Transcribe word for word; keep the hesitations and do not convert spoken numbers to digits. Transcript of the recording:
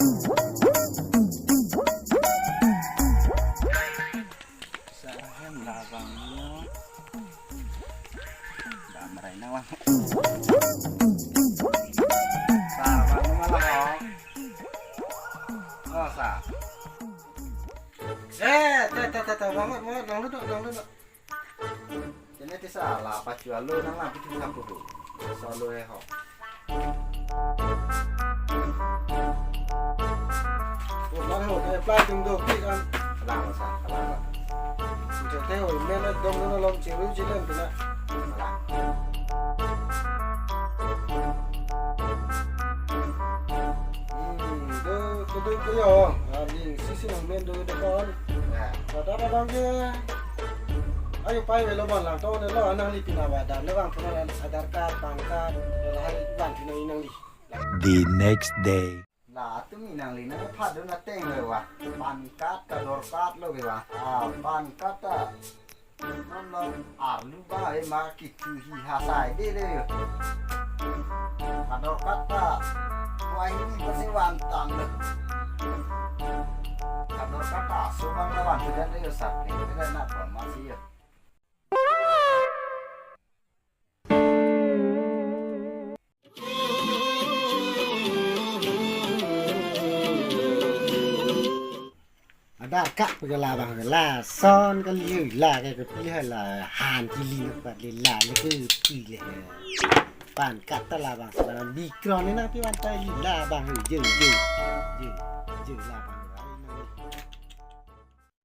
Sa ahem labang lo. Damrai na wang. Sa, bang lo malah, oh. Oh, sa. Eh, te, te, te, te, banget, banget, nang duduk, nang duduk. Kene tisa la pachu alo nang la pitu sapu hu. Solo e ho. Oh, mar ho, eh, apply tung do, pi kan. Lang sa, lang sa. Ite te ho, men dong no lom chiru chilen pina. Lang. Hmm, do, do, do, do, yo. Ah, ning sisi nang men do, do, kon. Ya. Pada abang ke. Ayo pai velo bang lang to ne lo nangli pina ba dar le bang pina Aadhaar card, PAN card, lahai bang pina nangli. The next day. La tumi nangli na pha do na teng le wa. PAN card ka Aadhaar card lo ke wa. Ah, PAN card ta. Non lo arlu ba e ma kitu hi ha sai de le yo. Aadhaar card ta. Wa ini pasi wan tam le. Aadhaar card ta so bang na wan tu dan le yo sa. Ini na pa ma si yo. Aadhaar card pu ke la bang ke lason kali la ke ke pi ha la han kili pat le la le ke pi le. PAN card ta la bang sa bang bikron ni nang pi wan ta li la bang he je je je je la bang.